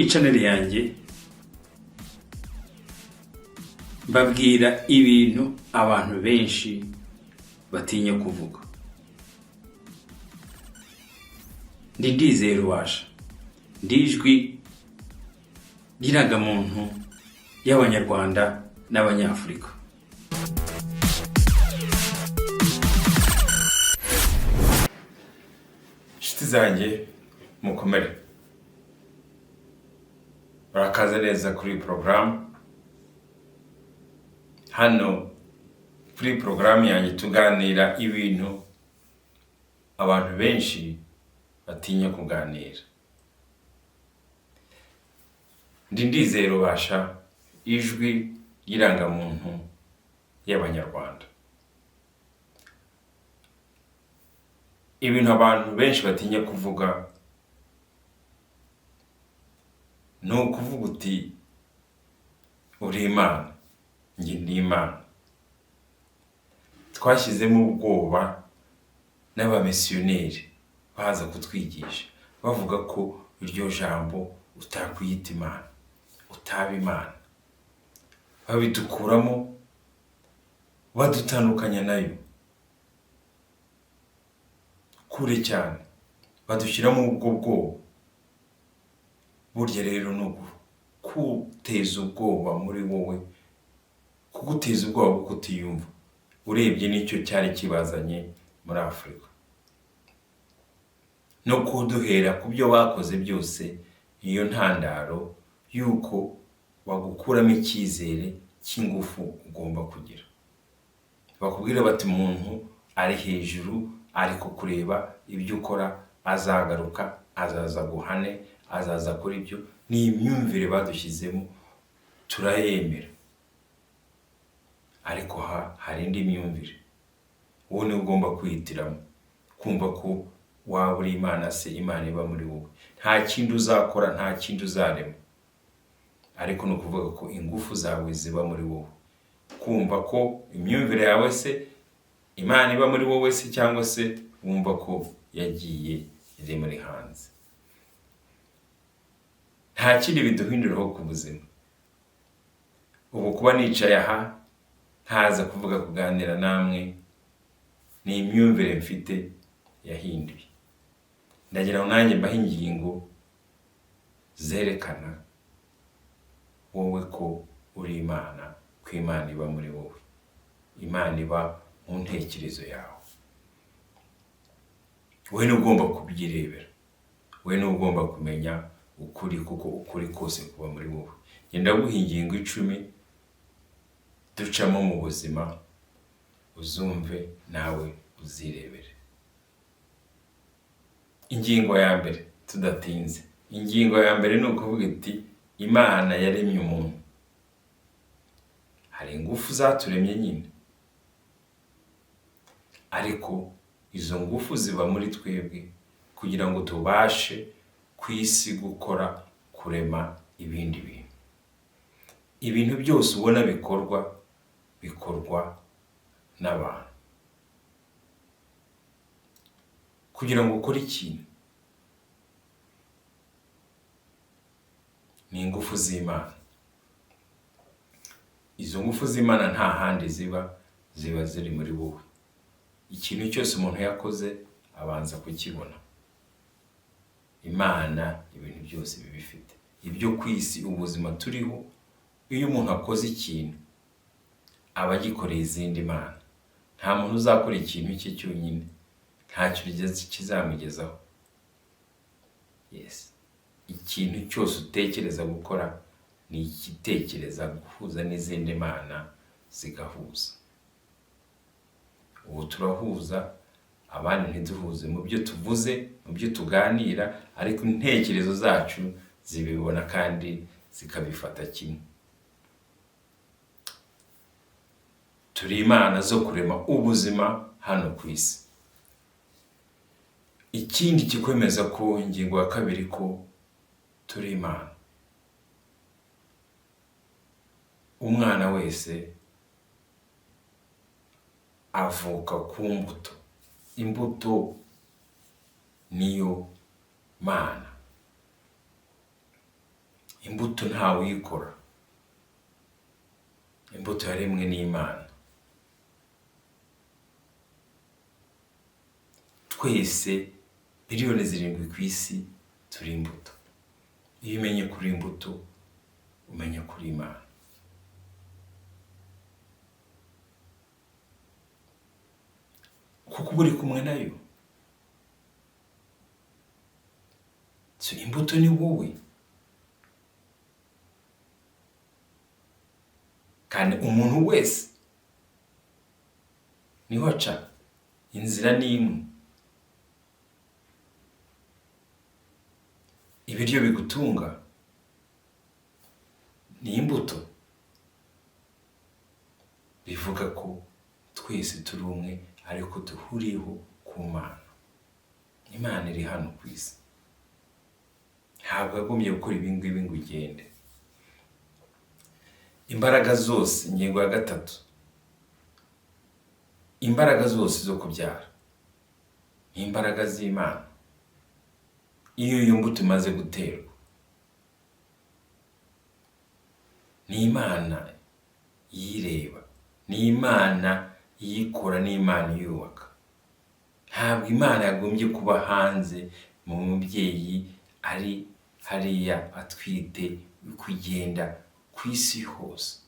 Kuri channel yanjye mbabwira ibintu abantu benshi batinya kuvuga. Ndi Ndizeye Rubasha, ndi ijwi ry'irangamuntu y'Abanyarwanda n'Abanyafurika. Inshuti zanjye, mukomere, murakaza neza kuri iyi porogaramu. Hano kuri iyi porogaramu yanjye tuganira ibintu abantu benshi batinya kuganira. Ndi Ndizeye Rubasha, ijwi ry'irangamuntu y'Abanyarwanda. Ibintu abantu benshi batinya kuvuga ni ukuvuga uti uri Imana, njye ndi Imana. Twashyizemo ubwoba n'abamisiyoneri baza kutwigisha bavuga ko iryo jambo utakwiyita Imana, utaba Imana. Babidukuramo badutandukanya nayo kure cyane, badushyiramo ubwo bwoba. Burya rero ni ukuguteza ubwoba muri wowe, kuguteza ubwoba bwo kutiyumva. Urebye nicyo cyari kibazanye muri Afurika. No kuduhera ku byo bakoze byose, niyo ntandaro y'uko bagukuramo icyizere cy'ingufu ugomba kugira. Bakubwira bati umuntu ari hejuru, ari kukureba ibyo ukora, azagaruka, azaza aguhane, azaza akora ibyo. Ni imyumvire badushyizemo, turayemera. Ariko hari indi myumvire wowe niwe ugomba kwihitiramo, kumva ko waba uri Imana se, Imana iba muri wowe. Nta kindi uzakora, nta kindi uzarema, ariko ni ukuvuga ko ingufu zawe ziba muri wowe. Kumva ko imyumvire yawe se Imana iba muri wowe se, cyangwa se wumva ko yagiye iri muri hanze. Nta kindi biduhinduraho ku buzima. Ubu kuba nicaye aha ntaza kuvuga kuganira namwe, ni imyumvire mfite yahinduye. Ndagira ngo nanjye mbahe ingingo zerekana wowe ko uri Imana, ko Imana iba muri wowe. Imana iba mu ntekerezo yawe. Wowe niwe ugomba kubyirebera, wowe niwe ugomba kumenya ukuri, kuko ukuri kose kuba muri wowe. Njye ndaguha ingingo 10 ducamo mu buzima, uzumve nawe uzirebere. Ingingo ya mbere tudatinze, ingingo ya mbere ni ukuvuga iti Imana yaremye umuntu. Hari ingufu zaturemye nyine, ariko izo ngufu ziba muri twebwe kugira ngo tubashe ku isi gukora, kurema ibindi bintu. Ibintu byose ubona bikorwa, bikorwa n'abantu. Kugira ngo ukore ikintu ni ingufu z'Imana. Izo ngufu z'Imana nta handi ziba, ziba ziri muri wowe. Ikintu cyose umuntu yakoze abanza kukibona. Imana ibintu byose bibifite. Ibyo ku isi, ubuzima turiho, iyo umuntu akoze ikintu aba agikoreye izindi mana. Nta muntu uzakora ikintu cye cyonyine, ntacyo kizamugezaho. Yes. Ikintu cyose utekereza gukora ni igitekereza guhuza n'izindi mana zigahuza. Ubu turahuza, abandi ntiduhuze mu byo tuvuze, mu byo tuganira, ariko intekerezo zacu zibibona kandi zikabifata kimwe. Turi imana zo kurema ubuzima hano ku isi. Ikindi kikwemeza ko ingingo ya kabiri ko turi imana, umwana wese avuka ku mbuto. Imbuto ntawe uyikora, imbuto yaremwe n'Imana. Twese 7 biliyoni ku isi turi imbuto. Iyo umenye kuri imbuto, umenya kuri Imana. Kuko uba uri kumwe nayo. So imbuto ni wowe. Kandi umuntu wese niho aca, inzira ni imwe. Ibiryo bigutunga ni imbuto. Bivuga ko twese turi umwe, ariko duhuriyeho ku Mana. Imana iri hano ku isi, ntabwo yagombye gukora ibi ngibi ngo ugende. Imbaraga zose, ingingo ya 3, imbaraga zose zo kubyara ni imbaraga z'Imana. Iyo iyo mbuto imaze guterwa, ni Imana yireba, ni Imana iyikora, ni Imana iyubaka. Ntabwo Imana yagombye kuba hanze mu mubyeyi ari hariya atwite, kugenda ku isi hose.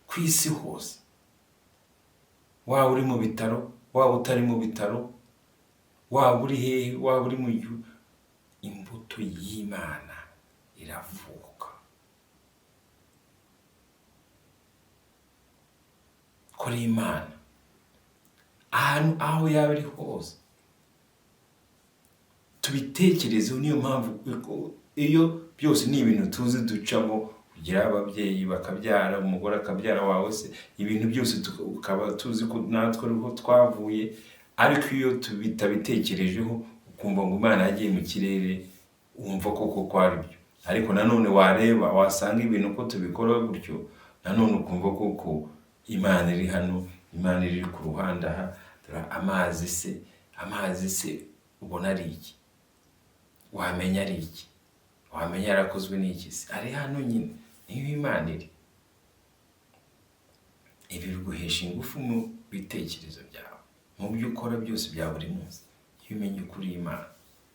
Ku isi hose, waba uri mu bitaro, waba utari mu bitaro, waba uri hehe, waba uri mu gihugu, imbuto y'Imana iravuka. Kora Imana ahantu aho yaba ari hose, tubitekerezeho. Niyo mpamvu iyo byose ni ibintu tuzi ducamo, kugira ababyeyi bakabyara, umugore akabyara wawe se, ibintu byose tukaba tuzi ko natwe ariho twavuye. Ariko iyo tubitabitekerejeho, ukumva ngo Imana yagiye mu kirere, wumva koko ko ari byo. Ariko nanone wareba wasanga ibintu uko tubikora gutyo, nanone ukumva koko Imana iri hano, Imana iri ku ruhande aha. Amazi se, amazi se ubona ari iki? Wamenya ari iki? Wamenya yarakozwe n'iki se? Ari hano nyine, niyo Imana iri. Ibi biguhesha ingufu mu bitekerezo byawe, mu byo ukora byose bya buri munsi. Iyo umenye ukuri Imana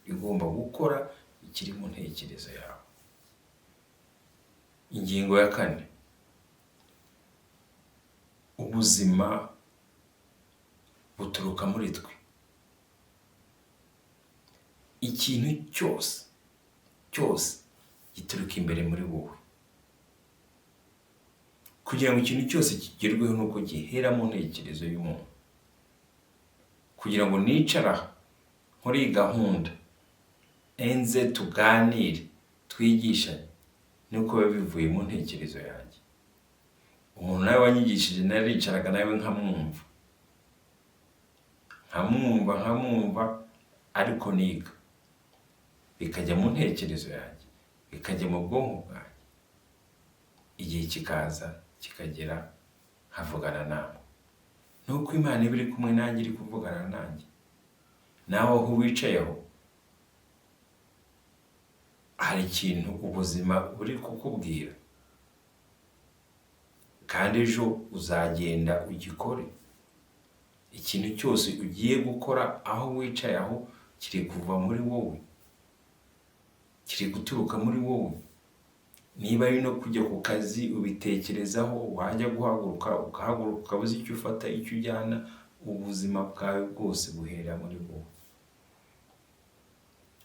igomba gukora ikiri mu ntekerezo yawe. Ingingo ya 4, ubuzima buturuka muri twe. Ikintu cyose cyose gituruka imbere muri wowe. Kugira ngo ikintu cyose kigerweho nuko gihera mu ntekerezo y'umuntu. Kugira ngo nicara nkore iyi gahunda, enze tuganire, twigishanye, nuko biba bivuye mu ntekerezo yanjye. Umuntu nawe wanyigishije, naricaraga nawe nkamwumva, nkamwumva, nkamwumva, ariko niga bikajya mu ntekerezo yanjye, bikajya mu bwonko bwanjye. Igihe kikaza kikagera nkavugana nawe. Nuko Imana iba iri kumwe nanjye, iri kuvugana nanjye. Nawe aho wicaye aho, hari ikintu ubuzima buri kukubwira, kandi ejo uzagenda ugikore. Ikintu cyose ugiye gukora aho wicaye aho, kiri kuva muri wowe, kiri guturuka muri wowe. Niba ari no kujya ku kazi, ubitekerezaho, wajya guhaguruka ugahaguruka, ukabuze icyo ufata, icyo ujyana. Ubuzima bwawe bwose buhera muri wowe.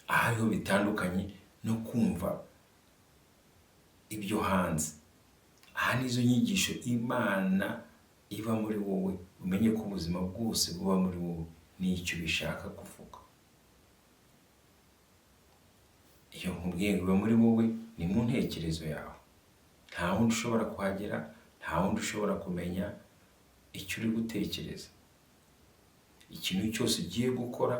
Aha ariho bitandukanye no kumva ibyo hanze. Aha nizo nyigisho Imana iba muri wowe, umenye ko ubuzima bwose buba muri wowe, n'icyo bishaka kuvuga. Iyo nkubwiye ngo iba muri wowe, ni mu ntekerezo yawe. Nta wundi ushobora kuhagera, nta wundi ushobora kumenya icyo uri gutekereza. Ikintu cyose ugiye gukora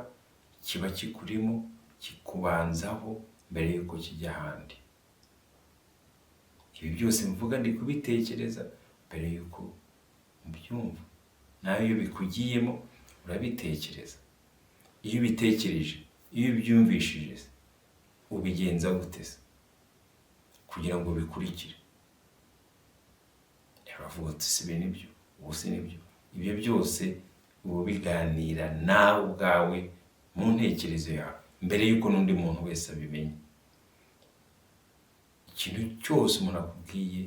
kiba kikurimo, kikubanzaho mbere y'uko kijya ahandi. Ibi byose mvuga ndi kubitekereza mbere y'uko ubyumva. Nawe iyo bikugiyemo urabitekereza. Iyo ubitekereje Iyo ubyumvishije ubigenza gute se kugira ngo bikurikire? Uravuga uti si ibi nibyo, ubu si nibyo. Ibyo byose uba ubiganira nawe ubwawe mu ntekerezo yawe mbere y'uko n'undi muntu wese abimenya. Ikintu cyose umuntu akubwiye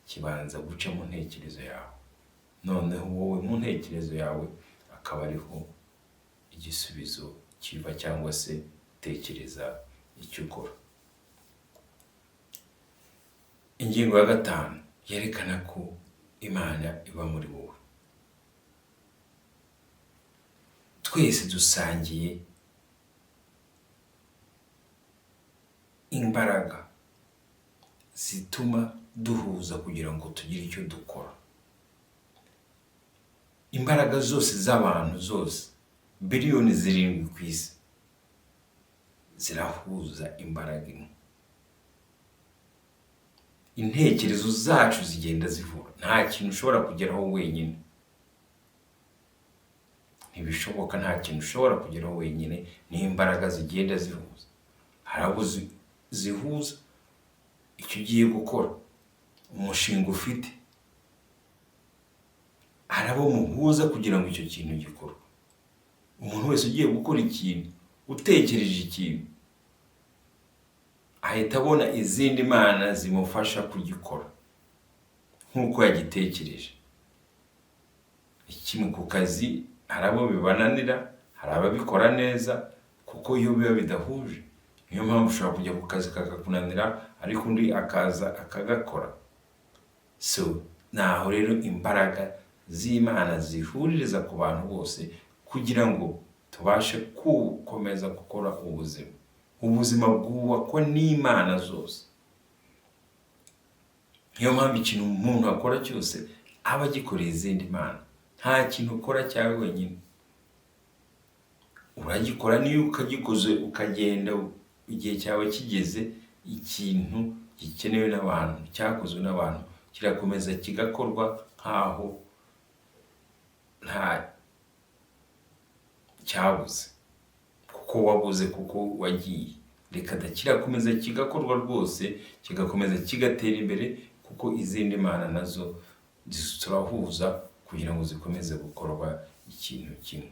kibanza guca mu ntekerezo yawe, noneho wowe mu ntekerezo yawe akaba ariho igisubizo kiva, cyangwa se utekereza icyo ukora. Ingingo ya 5 yerekana ko Imana iba muri wowe. Twese dusangiye imbaraga zituma duhuza kugira ngo tugire icyo dukora. Imbaraga zose z'abantu zose, 7 biliyoni ku isi, zirahuza imbaraga imwe. Intekerezo zacu zigenda zivura. Nta kintu ushobora kugeraho wenyine, ntibishoboka. Nta kintu ushobora kugeraho wenyine, ni imbaraga zigenda zihuza. Hari abo zihuza icyo ugiye gukora, umushinga ufite, hari abo muhuza kugira ngo icyo kintu gikorwe. Umuntu wese ugiye gukora ikintu, utekereje ikintu, ahita abona izindi mana zimufasha kugikora nk'uko yagitekereje. Kimwe ku kazi, hari abo bibananira, hari ababikora neza, kuko iyo biba bidahuje. Niyo mpamvu ushobora kujya ku kazi kakakunanira, ariko undi akaza akagakora. So naho rero imbaraga z'Imana zihuririza ku bantu bose kugira ngo tubashe gukomeza gukora ubuzima. Ubuzima bwubakwa n'Imana zose. Niyo mpamvu ikintu umuntu akora cyose aba agikoreye izindi mana. Nta kintu ukora cyawe wenyine, uragikora niyo ukagikoze ukagenda igihe cyawe kigeze, ikintu gikenewe n'abantu, cyakozwe n'abantu, kirakomeza kigakorwa nk'aho nta cyabuze, kuko wabuze, kuko wagiye. Reka da, kirakomeza kigakorwa rwose, kigakomeza kigatera imbere, kuko izindi mana nazo turahuza kugira ngo zikomeze gukorwa ikintu kimwe.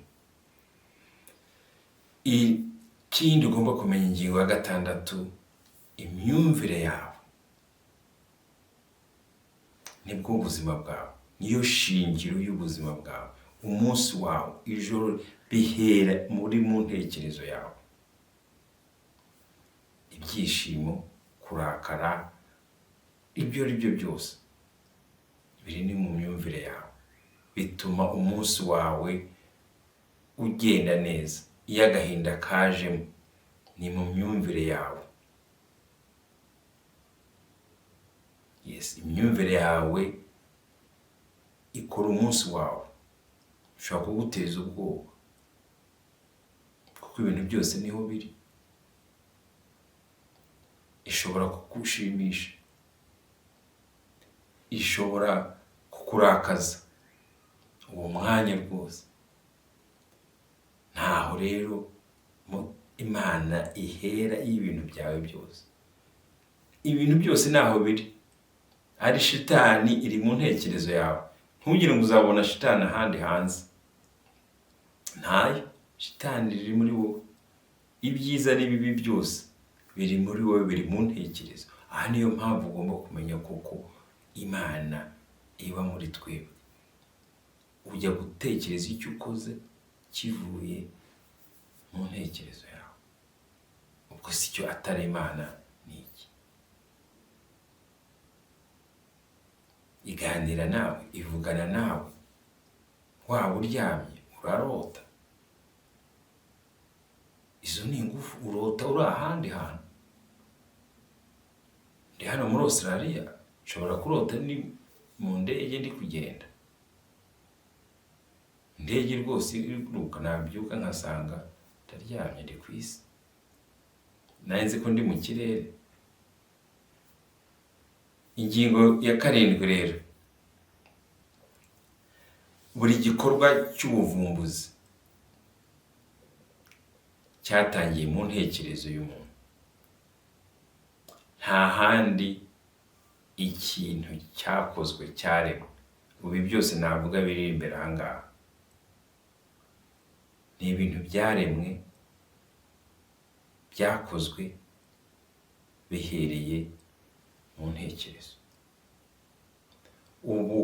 Ikindi ugomba kumenya, ingingo ya 6, imyumvire yawe nibwo buzima bwawe, niyo shingiro y'ubuzima bwawe. Umunsi wawe, ijoro bihera muri mu ntekerezo yawe. Ibyishimo, kurakara, ibyo ari byo byose biri ni mu myumvire yawe, bituma umunsi wawe ugenda neza. Iyo agahinda kajemo ni mu myumvire yawe. Yes, imyumvire yawe ikora umunsi wawe. Ushobora kuguteza ubwoba kuko ibintu byose niho biri. Ishobora kukushimisha, ishobora kukurakaza uwo mwanya rwose. Ntaho rero Imana ihera y'ibintu byawe byose. Ibintu byose ntaho biri, ari shitani iri mu ntekerezo yawe. Ntugire ngo uzabona shitani ahandi hanze, ntayo. Shitani iri muri wowe. Ibyiza n'ibibi byose biri muri wowe, biri mu ntekerezo. Aha niyo mpamvu ugomba kumenya koko Imana iba muri twebwe. Ujya gutekereza icyo ukoze kivuye mu ntekerezo yawe. Ubwo si cyo atari Imana ni iki? Iganira nawe, ivugana nawe, waba uryamye urarota. Izo ni ingufu. Urota uri ahandi hantu. Ndi hano muri Australia, nshobora kurota ni mu ndege ndi kugenda. Indege rwose iguruka, nabyuka nkasanga ndaryamye ndi ku isi. Nari nzi ko ndi mu kirere. Ingingo ya 7 rero, buri gikorwa cy'ubuvumbuzi cyatangiye mu ntekerezo y'umuntu. Nta handi ikintu cyakozwe cyaremwe. Ubu byose navuga biri imbere aha ngaha ni ibintu byaremwe, byakozwe bihereye mu ntekerezo. Ubu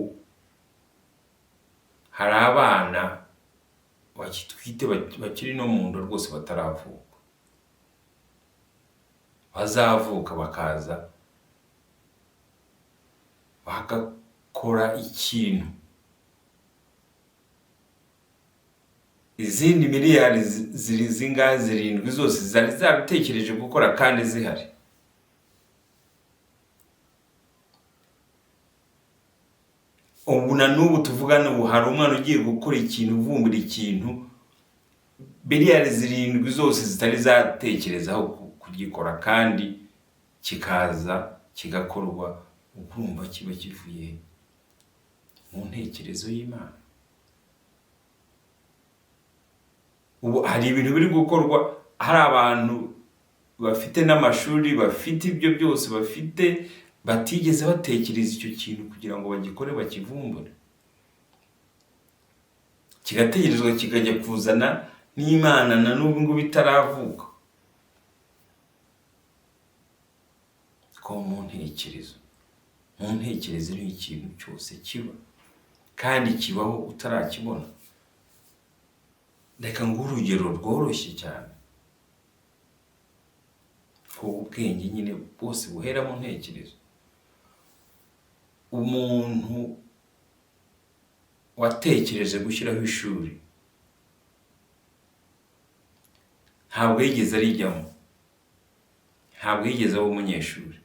hari abana bakitwite, bakiri no mu nda rwose, bataravuka, bazavuka bakaza bagakora ikintu izindi miliyari ziri zingahe, 7 zose zari zabitekereje gukora kandi zihari. Ubu na n'ubu tuvugana, ubu hari umwana ugiye gukora ikintu, uvumbura ikintu miliyari 7 zose zitari zatekerezaho kugikora, kandi kikaza kigakorwa. Urumva kiba kivuye mu ntekerezo y'Imana. Ubu hari ibintu biri gukorwa, hari abantu bafite n'amashuri, bafite ibyo byose bafite, batigeze batekereza icyo kintu kugira ngo bagikore, bakivumbure, kigategerezwa kikajya kuzana n'Imana na n'ubu ngubu itaravuka. Ko mu ntekerezo, mu ntekerezo ni ikintu cyose kiba, kandi kibaho utarakibona. Reka nguhe urugero rworoshye cyane, ko ubwenge nyine bwose buhera mu ntekerezo. Umuntu watekereje gushyiraho ishuri ntabwo yigeze arijyamo, ntabwo yigeze aba umunyeshuri.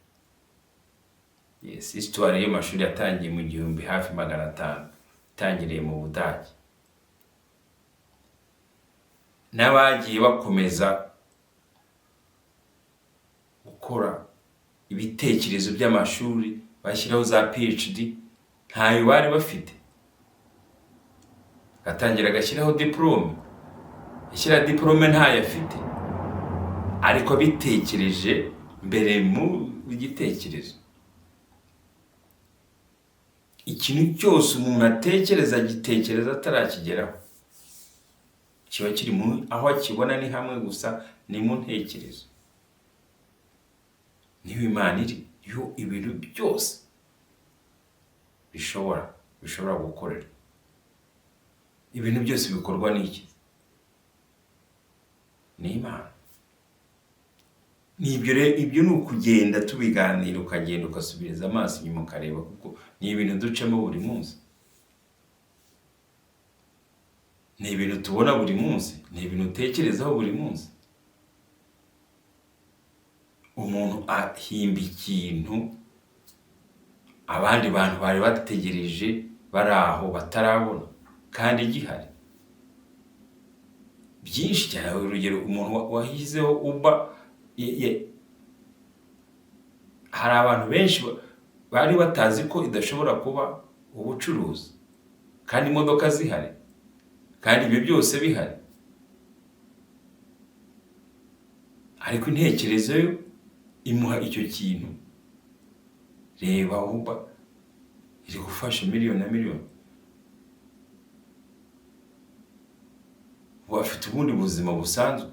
Yes, histoire y'amashuri yatangiye mu 1500, itangiriye mu Budage. N'abagiye bakomeza gukora ibitekerezo by'amashuri, bashyiraho za PhD, ntayo bari bafite. Agatangira agashyiraho diplome, ashyira diplome ntayo afite, ariko abitekereje mbere mu gitekerezo. Ikintu cyose umuntu atekereza, agitekereza atarakigeraho, kiba kiri mu aho akibona ni hamwe gusa, ni mu ntekerezo. Niho Imana iri, niho ibintu byose bishobora gukorerwa. Ibintu byose bikorwa n'iki? Ni Imana. Ni ibyo rero, ibyo ni ukugenda tubiganira, ukagenda ugasubiriza amaso inyuma ukareba, kuko ni ibintu ducamo buri munsi, ni ibintu tubona buri munsi, ni ibintu utekerezaho buri munsi. Umuntu ahimba ikintu abandi bantu bari bategereje, bari aho batarabona kandi gihari. Byinshi cyane. Urugero, umuntu washyizeho Uber, hari abantu benshi bari batazi ko idashobora kuba ubucuruzi, kandi imodoka zihari, kandi ibyo byose bihari. Ariko intekerezo yo imuha icyo kintu. Reba Uber iri gufasha miliyoni na miliyoni. Ubu afite ubundi buzima busanzwe.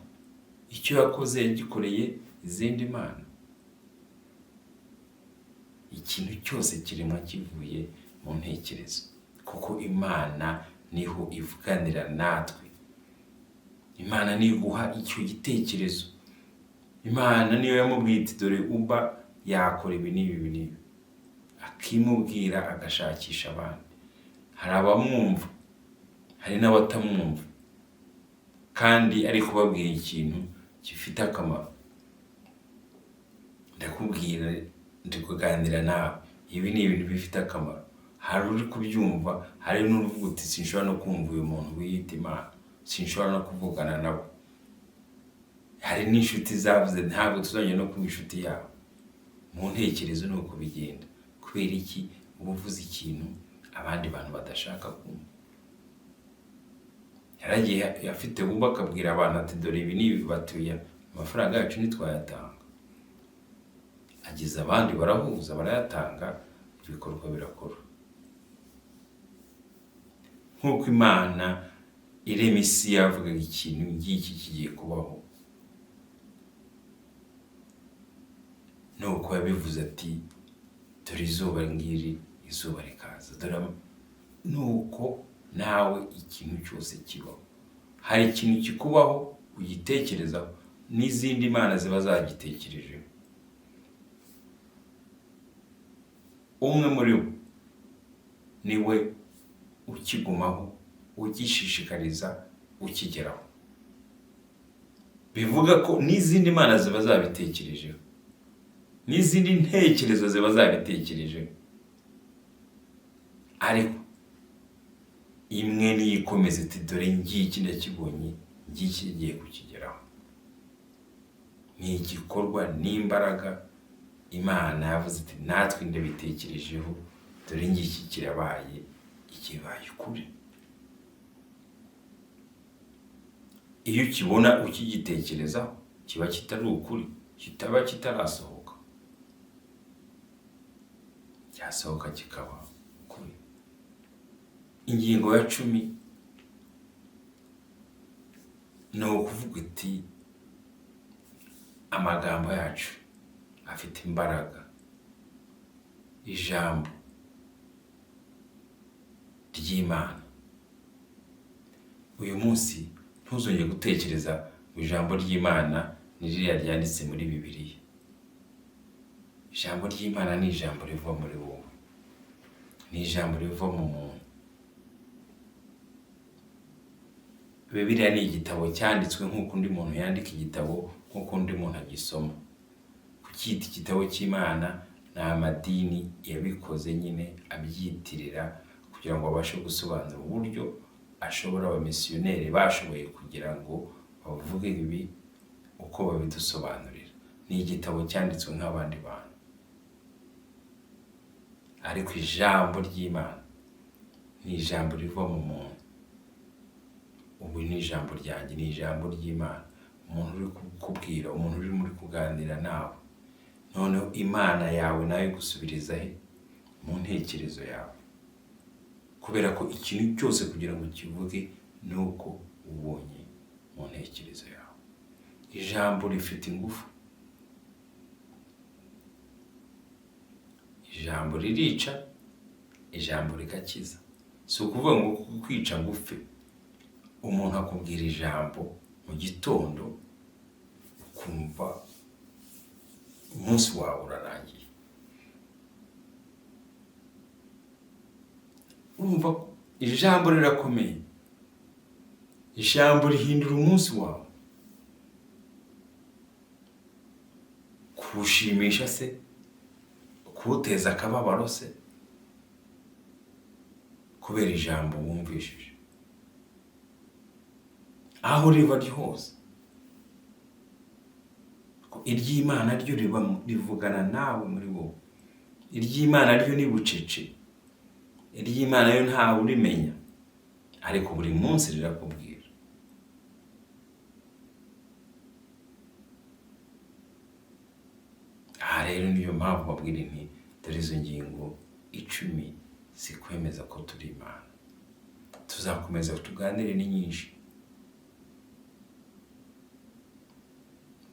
Icyo yakoze yagikoreye izindi mana. Ikintu cyose kiremwa kivuye mu ntekerezo, kuko Imana niho ivuganira natwe. Imana niyo iguha icyo gitekerezo. Imana niyo yamubwiye iti dore Uber yakora ibi n'ibi ibi n'ibi, akimubwira, agashakisha abandi. Hari abamwumva, hari n'abatamwumva, kandi ari kubabwira ikintu gifite akamaro. Ndakubwira, ndi kuganira nawe, ibi ni ibintu bifite akamaro. Hari uri kubyumva, hari n'uvuga uti sinshobora no kumva uyu muntu wiyita Imana, sinshobora no kuvugana nawe. Hari n'inshuti zavuze ntabwo tuzongera no kuba inshuti yabo. Mu ntekerezo ni uko bigenda. Kubera iki? Uba uvuze ikintu abandi bantu badashaka kumva. Yaragiye afite Uber akabwira abantu ati dore ibi n'ibi, batuye amafaranga yacu ntitwayatanga. Ageza abandi barahuza barayatanga, ibikorwa birakora. Nk'uko Imana irema isi yavugaga ikintu ngiki kigiye kubaho, nuko yabivuze ati dore izuba ngiri, izuba rikaza. Dore nuko nawe ikintu cyose kibaho. Hari ikintu kikubaho ugitekerezaho, n'izindi mana ziba zagitekerejeho. Umwe muri bo niwe ukigumaho, ugishishikariza, ukigeraho. Bivuga ko n'izindi mana ziba zabitekerejeho, n'izindi ntekerezo ziba zabitekerejeho, ariko imwe niyo ikomeza iti dore ngiki ndakibonye, ngiki ngiye kukigeraho. Ni igikorwa n'imbaraga Imana yavuze iti natwe ndabitekerejeho, dore ngiki kirabaye, ikibaye ukuri. Iyo ukibona ukigitekerezaho kiba kitari ukuri, kitaba kitarasohoka, cyasohoka kikaba ukuri. Ingingo ya 10 ni ukuvuga iti amagambo yacu afite imbaraga. Ijambo ry'Imana. Uyu munsi ntuzongere gutekereza ngo ijambo ry'Imana ni ririya ryanditse muri Bibiliya. Ijambo ry'Imana ni ijambo riva muri wowe, ni ijambo riva mu muntu. Bibiliya ni igitabo cyanditswe nk'uko undi muntu yandika igitabo, nk'uko undi muntu agisoma. Kucyita igitabo cy'Imana ni amadini yabikoze nyine abyitirira kugira ngo babashe gusobanura uburyo ashobora abamisiyoneri bashoboye kugira ngo bavuge ibi uko babidusobanurira. Ni igitabo cyanditswe nk'abandi bantu, ariko ijambo ry'Imana ni ijambo riva mu muntu. Ubu ni ijambo ryanjye, ni ijambo ry'Imana. Umuntu uri kukubwira, umuntu uri muri kuganira nawe, noneho Imana yawe nayo igusubiriza he? Mu ntekerezo yawe. Kubera ko ikintu cyose kugira ngo kivuge ni uko ubonye mu ntekerezo yawe. Ijambo rifite ingufu, ijambo ririca, ijambo rigakiza. Si ukuvuga ngo kwica ngo upfe. Umuntu akubwira ijambo mu gitondo ukumva umunsi wawe urarangiye. Urumva ijambo rirakomeye, ijambo rihindura umunsi wawe, kuwushimisha se, kuwuteza akababaro se, kubera ijambo wumvishije. Aho riva hose, iry'Imana ryo rivugana nawe muri wowe. Iry'Imana ryo ni bucece, iry'Imana yo ntawe urimenya, ariko buri munsi rirakubwira. Aha rero niyo mpamvu babwira nti dore izo ngingo 10 zikwemeza ko turi Imana. Tuzakomeza tuganire ni nyinshi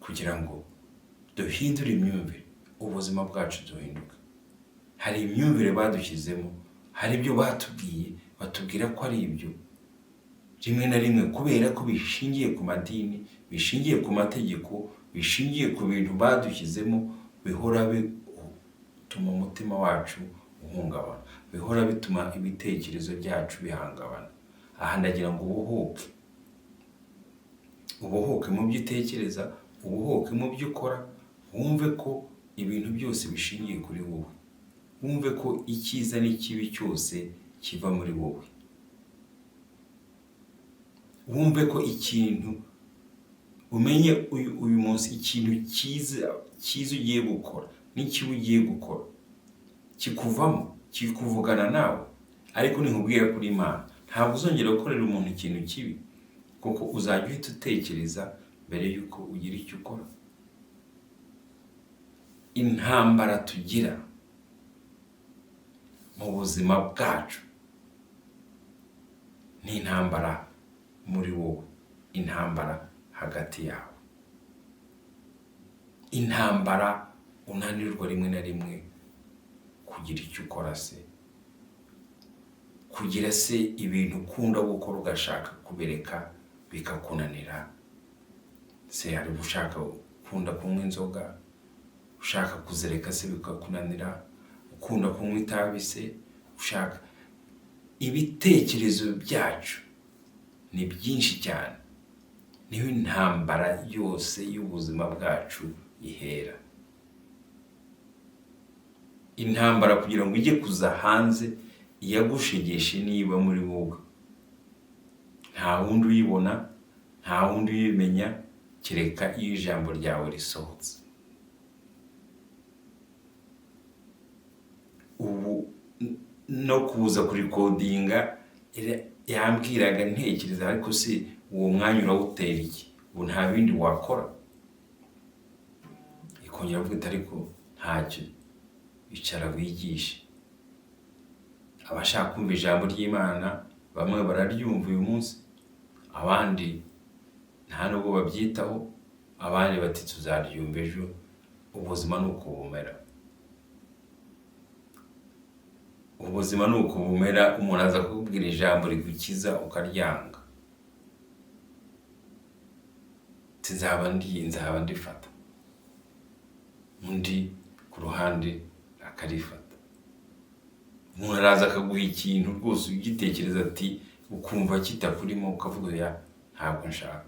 kugira ngo duhindure imyumvire, ubuzima bwacu duhinduke. Hari imyumvire badushyizemo, hari ibyo batubwiye, batubwira ko ari ibyo, rimwe na rimwe kubera ko bishingiye ku madini, bishingiye ku mategeko, bishingiye ku bintu badushyizemo, bihora bituma umutima wacu uhungabana, bihora bituma ibitekerezo byacu bihangabana. Aha ndagira ngo ubuhuke, ubuhuke mu byo utekereza, ubuhuke mu byo ukora, wumve ko ibintu byose bishingiye kuri wowe, wumve ko icyiza n'ikibi cyose kiva muri wowe, wumve ko ikintu umenye uyu munsi, ikintu cyiza ugiye gukora n'ikibi ugiye gukora kikuvamo, kikuvugana nawe. Ariko ninkubwira kuri Imana, ntabwo uzongera gukorera umuntu ikintu kibi, Kuko uzajya uhita utekereza mbere y'uko ugira icyo ukora. Intambara tugira mu buzima bwacu ni intambara muri wowe, intambara hagati yawe, intambara unanirwa rimwe na rimwe kugira icyo ukora se, kugira se ibintu ukunda gukora ugashaka kubireka bikakunanira se. Hari ushaka ukunda kunywa inzoga, ushaka kuzireka se bikakunanira, ukunda kunywa itabi se, ushaka. Ibitekerezo byacu ni byinshi cyane, niho intambara yose y'ubuzima bwacu ihera. Intambara kugira ngo ujye kuza hanze iyagushegeshe niba muri wowe, nta wundi uyibona, nta wundi uyimenya, kereka iyo ijambo ryawe risohotse. Ubu no kuza kurikodinga yambwiraga ntekereza, ariko se uwo mwanya urawutera iki? Ubu nta bindi wakora? Ikongera avuga iti ariko ntacyo, icara wigishe. Abashaka kumva ijambo ry'Imana bamwe bararyumva uyu munsi, abandi nta nubwo babyitaho, abandi bati tuzaryumva ejo. Ubuzima ni uko bumera, ubuzima ni uko bumera. Umuntu aza kukubwira ijambo rigukiza ukaryanga, nzaba nzaba ndifata, undi ku ruhande akarifata. Umuntu araza akaguha ikintu rwose ugitekereza ati ukumva kitakurimo, ukavuga ya ntabwo nshaka.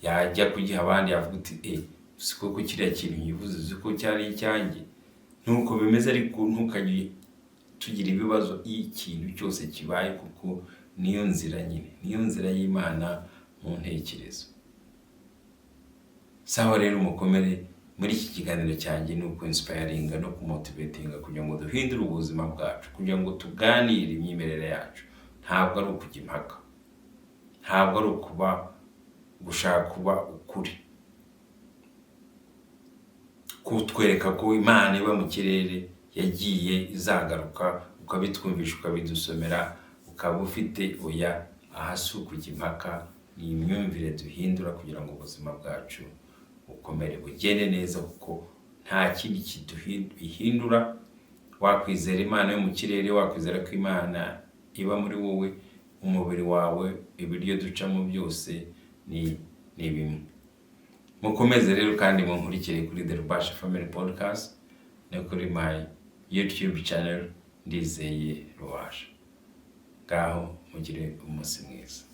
Yajya kugiha abandi yavuga uti si koko kiriya kintu nyivuze, uzi ko cyari icyanjye. Nuko bimeze, ariko ntukajye tugira ibibazo iyo ikintu cyose kibaye, kuko niyo nzira nyine, niyo nzira y'Imana mu ntekerezo. Sawa rero, mukomere. Muri iki kiganiro cyanjye ni uku-inspiringa no kumotivatinga kugira ngo duhindure ubuzima bwacu, kugira ngo tuganire imyemerere yacu. Ntabwo ari ukujya impaka, ntabwo ari ukuba gushaka kuba ukuri, kutwereka ko Imana iba mu kirere yagiye izagaruka, ukabitwumvisha, ukabidusomera, ukaba ufite oya. Aha si ukujya impaka, ni imyumvire duhindura kugira ngo ubuzima bwacu bukomere, bugende neza, kuko nta kindi kihindura. Wakwizera Imana yo mu kirere, wakwizera ko Imana iba muri wowe, umubiri wawe, ibiryo ducamo byose ni bimwe. Mukomeze rero kandi munkurikire kuri The Rubasha Family Podcast no kuri my YouTube channel Ndizeye Rubasha. Ngaho mugire umunsi mwiza.